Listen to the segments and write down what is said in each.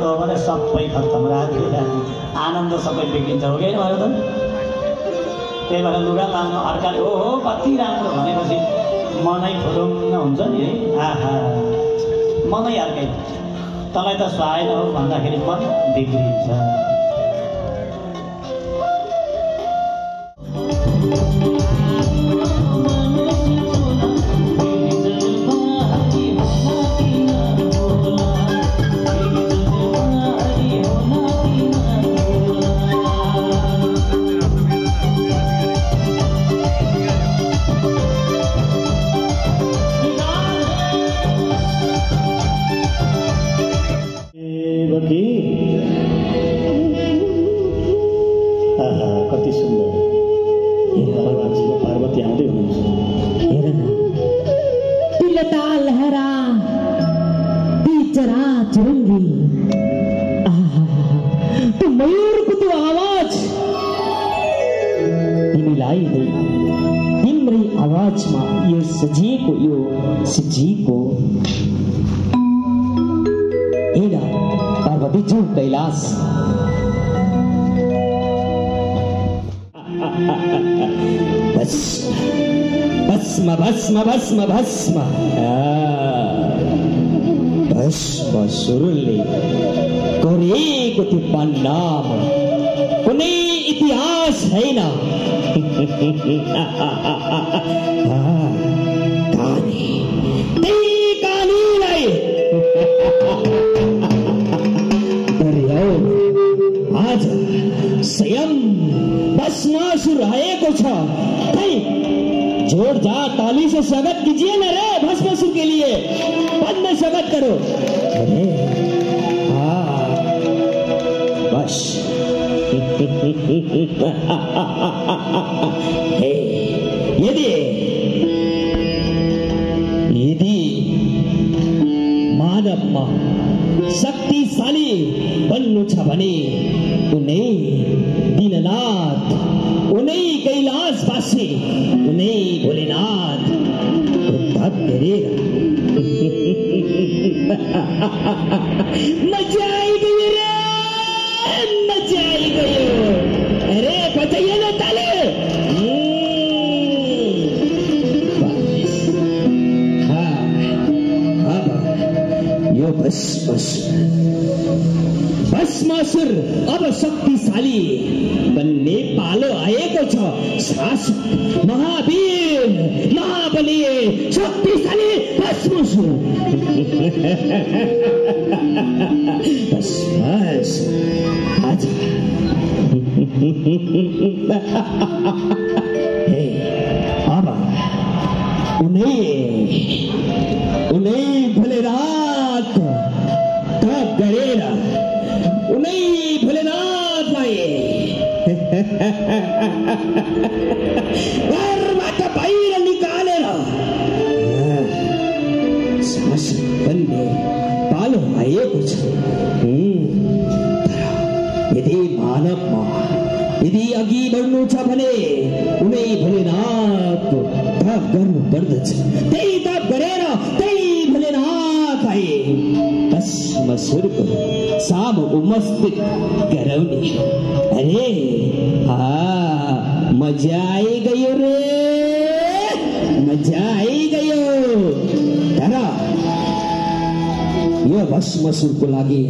हो भने सबै खत्तम राति आनन्द सबै बिग्रिन्छ हो कि भयो त त्यही भएर लुगा लाउनु अर्काले हो कति राम्रो भनेपछि मनै फुरुङ्ग हुन्छ नि है आहा मनै अर्कै तँलाई त सुहाएन हो भन्दाखेरि मन बिग्रिन्छ शिवजीको हेर पार्वती जो कैलाश भस्म भस्म भस्म भस्म भस्म सुरुले गरेको त्यो परिणाम कुनै इतिहास छैन आज स्वयं भस्मासुर आएको छ जोरदार ताली से स्वागत कीजिए ना रे भस्मासुर के लिए पद में स्वागत करो अरे हाँ बस यदि मानवमा शक्तिशाली बन्नु छ भने उनै दीननाथ उनै कैलाशवासी उनै भोलेनाथ उद्धव गरेर मजा आइगयो रे मजा आइगयो अरे बचाइए ना ताले भस्मासुर अब शक्तिशाली बन्ने पालो आएको छ शासक महावीर महाबली शक्तिशाली भस्मासुर बस आज अब उन्हें भोलेनाथ तप गरेर उनै भोलेनाथलाई घरबाट बाहिर निकालेर शासक बन्ने पालो आएको छ यदि मानवमा यदि अघि बढ्नु छ भने उनै भोलेनाथको तप गर्नु पर्दछ त्यही तप गरेर त्यही भोलेनाथ आए भस्मासुरको सामु उपस्थित गराउने अरे मजा आइगयो रे मजा आइगयो तर यो भस्मासुरको लागि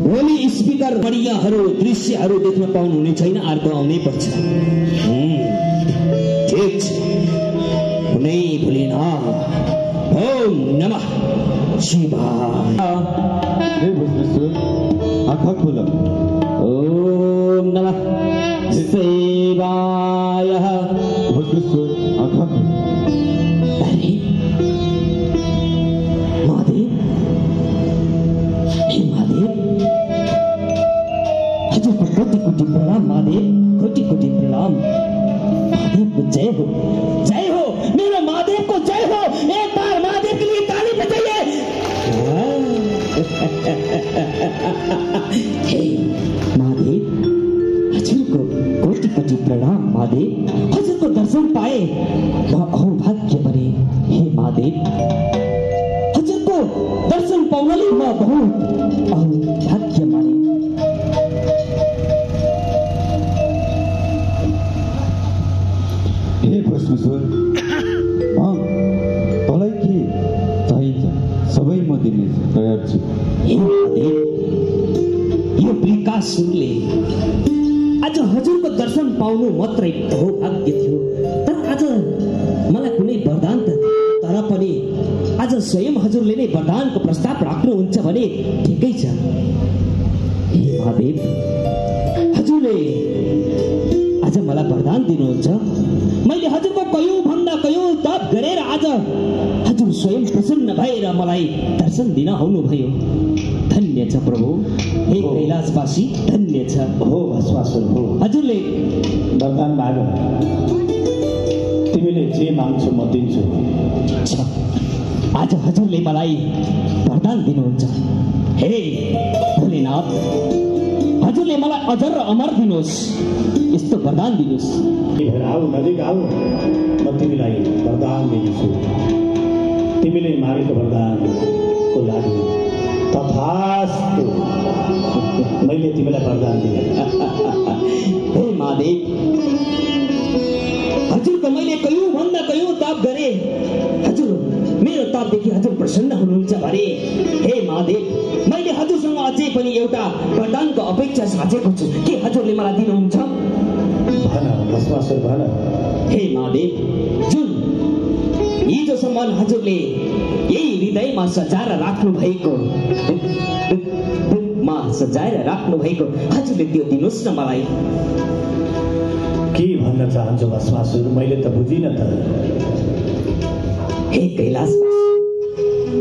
भोलि स्पिकर बढियाहरू दृश्यहरू देख्न पाउनु हुने छैन अर्को आउनै पर्छ ठिक छ कुनै भोलेनाथ ओम नमः शिवाय आँखा खोल ओम नमः शिवाय आँखा खोल अरे महादेव हे महादेव हजुर कोटि कोटि प्रणाम महादेव कोटि कोटि प्रणाम महादेव को जय हो मेरे महादेव को जय हो एक बार महादेव के लिए ताली बजाइए हे महादेव हजुर को कोटि कोटि प्रणाम महादेव हजुर को दर्शन पाए भाग्य बने हे महादेव हजुर को दर्शन पाउनले म बहुत चाहन्छु। हे महादेव, यो विकासले आज हजुरको दर्शन पाउनु मात्रै सौभाग्य थियो, तर आज मलाई कुनै वरदान त तर पनि आज स्वयं हजुरले नै वरदानको प्रस्ताव राख्नुहुन्छ भने ठिकै छ। हे महादेव, हजुरले आज मलाई वरदान दिनुहुन्छ। मैले हजुरको कयौं भन्दा कयौं तप गरेर आज हजुर स्वयं प्रसन्न भएर मलाई दर्शन दिन आउनुभयो। धन्य छ प्रभु। हे कैलाशवासी, धन्य छ। हो भस्मासुर हो। हजुरले वरदान माग, तिमीले जे माग्छौ म दिन्छु। आज हजुरले मलाई वरदान दिनुहुन्छ। हे भोलेनाथ, हजुरले मलाई अजर र अमर दिनुहोस्, यस्तो वरदान दिनुहोस्। आऊ नजिक आऊ, म तिमीलाई वरदान दिन्छु। तिमीले मागेको वरदानको लागि तथास्तु, मैले तिमीलाई वरदान दिएँ। हे महादेव, हजुरको मैले कयौं भन्दा कयौं तप गरे, हजुर मेरो तपदेखि हजुर प्रसन्न हुनुहुन्छ भने हे महादेव, मैले हजुरसँग अझै पनि एउटा वरदानको अपेक्षा साचेको छु। के हजुरले मलाई दिनुहुन्छ? भन भस्मासुर भन। हे महादेव, जुन हिजोसम्म हजुरले यही हृदयमा सजाएर राख्नु भएको हजुरले त्यो दिनुहोस् न मलाई। के भन्न चाहन्छु भस्मासुर, मैले त बुझिनँ त। हे कैलाशवासी,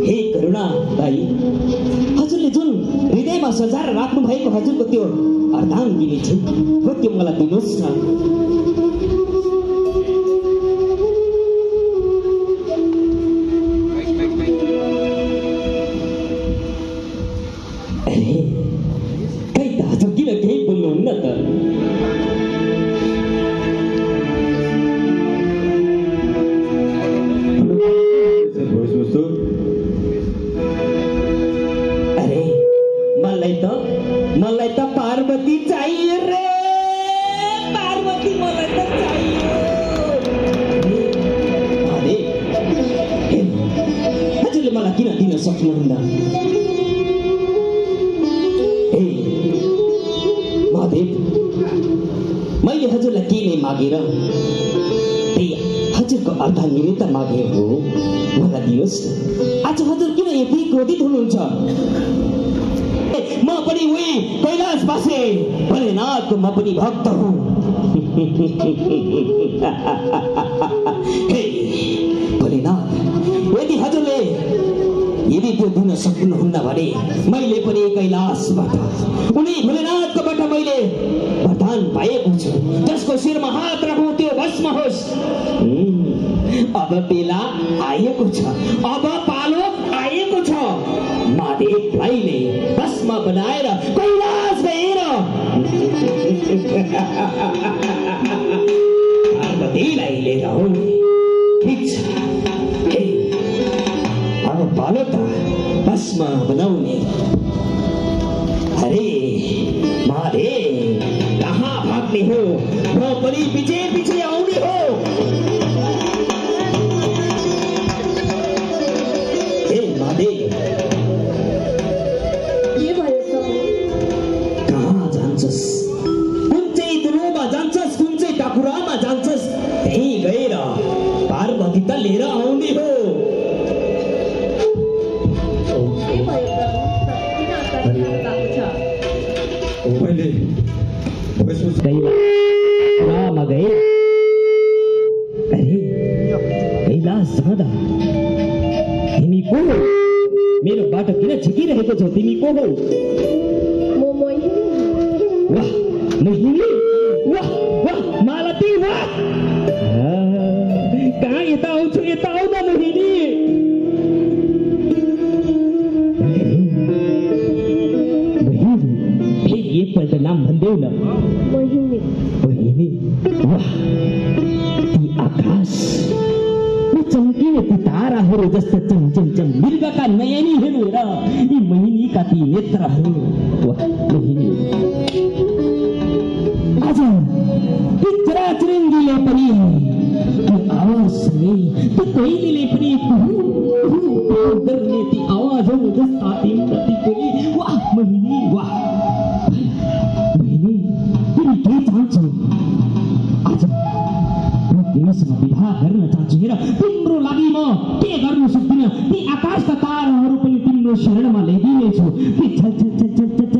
हे करुणा भाइ, हजुरले जुन हृदयमा सजाएर राख्नु भएको हजुरको त्यो अर्धाङ्गिनी छ, हो त्यो मलाई दिनुहोस् न। हजुर किन केही बोल्नुहुन्न त? अरे मलाई त पार्वती चाहिए रे, पार्वती मलाई त चाहियो। अरे हजुरले मलाई किन दिन सक्नुहुन्न? महादेव, मैले हजुरलाई के नै मागेर त्यही हजुरको अर्धाङ्गिनी त मागे हो, मलाई दिनुहोस् न। आज हजुर किन यति क्रोधित हुनुहुन्छ? म पनि उही कैलाशवासी भोलेनाथको म पनि भक्त हुँ। हे भोलेनाथ, यदि त्यो दिन सक्नुहुन्न भने मैले पनि कैलाशबाट उनी भोलेनाथकोबाट मैले वरदान पाएको छु, जसको शिरमा हात राखौँ त्यो भस्म होस्। अब बेला आएको छ, अब पालो आएको छ। महादेवलाईले भस्म बनाएर कैलाश गएर पार्वतीलाई लिएर आउने। ठिक छ, अब पालो त भस्म बनाउने। अरे महादेव कहाँ भाग्ने हो? म पनि पछि पछि आउने हो। हे महादेव, के भयो? कहाँ जान्छस्? कुन चाहिँ दुरोमा जान्छस्, कुन चाहिँ टाकुरामा जान्छस्? त्यही गएर पार्वती त लिएर आउने हो। कैलाशमा गए। अरे कैलाश जाँदा तिमी को हो? मेरो बाटो किन झिकिरहेको छौ? तिमी को हो? म मोहिनी। वाह मोहिनी, वाह वाह मालती, वाह कहाँ यता आउँछु? यता आउ न मोहिनी। मोहिनी एकपल्ट नाम भन्देऊ न। मोहिनी। मोहिनी, वाह ती आकाश चम्किने ती ताराहरू जस्तो चमचमचम मृगका नयनीहरू र यी मोहिनीका ती नेत्रहरू। वाह मोहिनी, आज चराचुरुङ्गीले पनि त्यो आवाजसँगै त्यो कोइलीले पनि गर्ने ती आवाजहरू जस्ता तिम्रो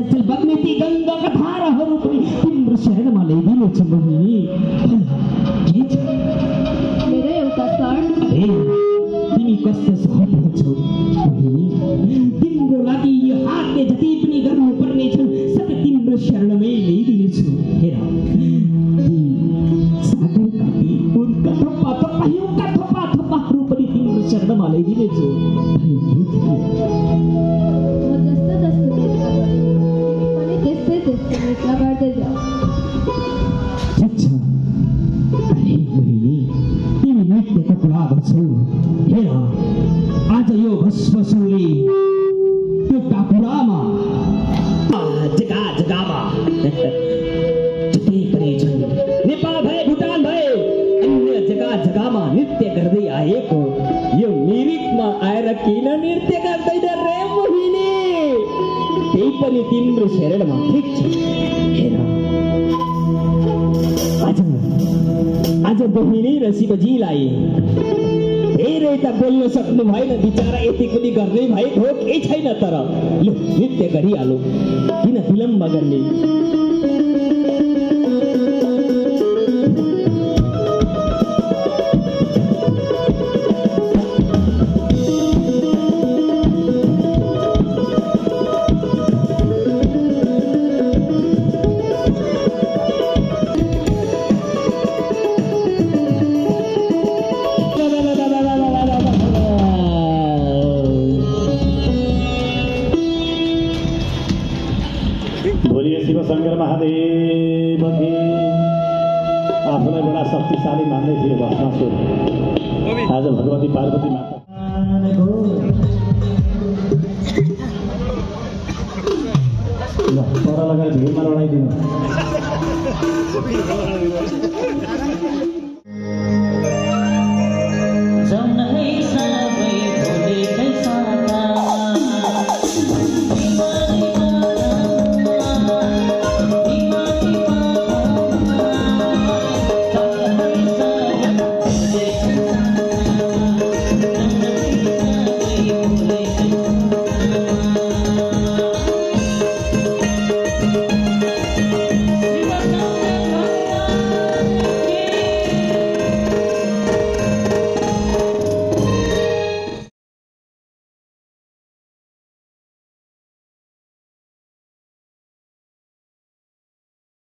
छल बग्ने ती गङ्गाका धाराहरू पनि तिम्रो शरणमा ल्याइदिनेछु बहिनी। के छ मेरो एउटा शर्त। तिमी कस्तो सहज छौ बहिनी? तिम्रो लागि यो हातले जति पनि गर्नुपर्ने छन् सबै तिम्रो शरणमै ल्याइदिनेछु। हेर सागरका ती उनका थप्पा थप्पाहरू पनि तिम्रो शरणमा ल्याइदिनेछु। गर्दै जाऊ। अच्छा अरे बहिनी तिमी नृत्यको कुरा गर्छौ। हेर आज यो भस्मसुरले त्यो टाकुरामा जग्गामा जति पनि छन् नेपाल भए भुटान भए अन्य जग्गामा नृत्य गर्दै आएको यो मिरिकमा आएर किन नृत्य गर्दैन रे मोहिनी? त्यही पनि तिम्रो शरणमा ठिक छ। हेर आज बहिनी र शिवजीलाई धेरै त बोल्न सक्नु भएन, बिचरा यति पनि गर्नै भएको हो केही छैन। तर लु नृत्य गरिहालौँ, किन विलम्ब गर्ने? शिवशङ्कर महादेव की आफूलाई बडा शक्तिशाली मान्दै थिए भस्मासुर। आज भगवती पार्वती माता पर लगाएर भिडमा लडाइदिनु।